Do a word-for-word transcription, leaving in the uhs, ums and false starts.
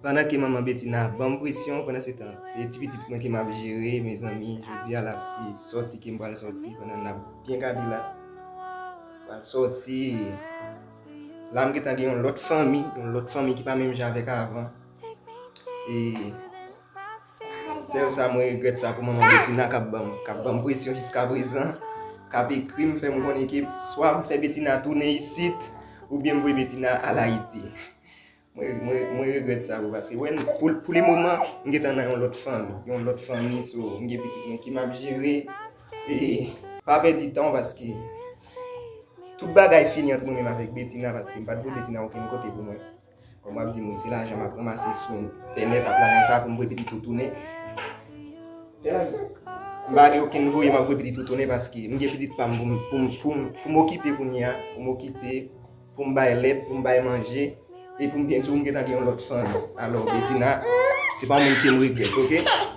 Pandan ke manman Betina ap ban m presyon, pandan se tan, e ti pitit mwen ke m ap jere, mezanmi, jodi a la, se sòti ke m pral sòti, pandan n ap byen gade la, pral sòti, la m gentan gen yon lòt fanmi, yon lòt fanmi ki pa menm jan avèk avan. E sèl sa mwen regrèt sa pou manman Betina k ap ban m, k ap ban m presyon jiska prezan, k ap ekri m, fè m konnen ke swa m fè Betina tounen isit, oubyen m voye Betina al Ayiti. Mwen, mwen, mwen regrèt sa, bro, paske, wè, pou, pou le moman, m gentan nan yon lòt fanmi, yon lòt fanmi, so, m gen pitit mwen ke m ap jere, e pa pèdi tan, paske tout bagay fini ant mwen menm avèk Betina, paske m pa t voye Betina okenn kote pou mwen. Kòm w ap di mwen, se lajan m ap ranmase sou entènèt, ap lajan sa pou m voye pitit ou tounen. M pa gen okenn voye m ap voye pitit ou tounen, paske m gen pitit pa m pou m, pou m, pou m, pou m okipe kounye a, pou m okipe, pou m bay lèt, pou m bay manje, e pou m byen di w, m gentan gen yon lòt fanmi. Alò, Betina, se pa yon moun ke m regrèt, oke?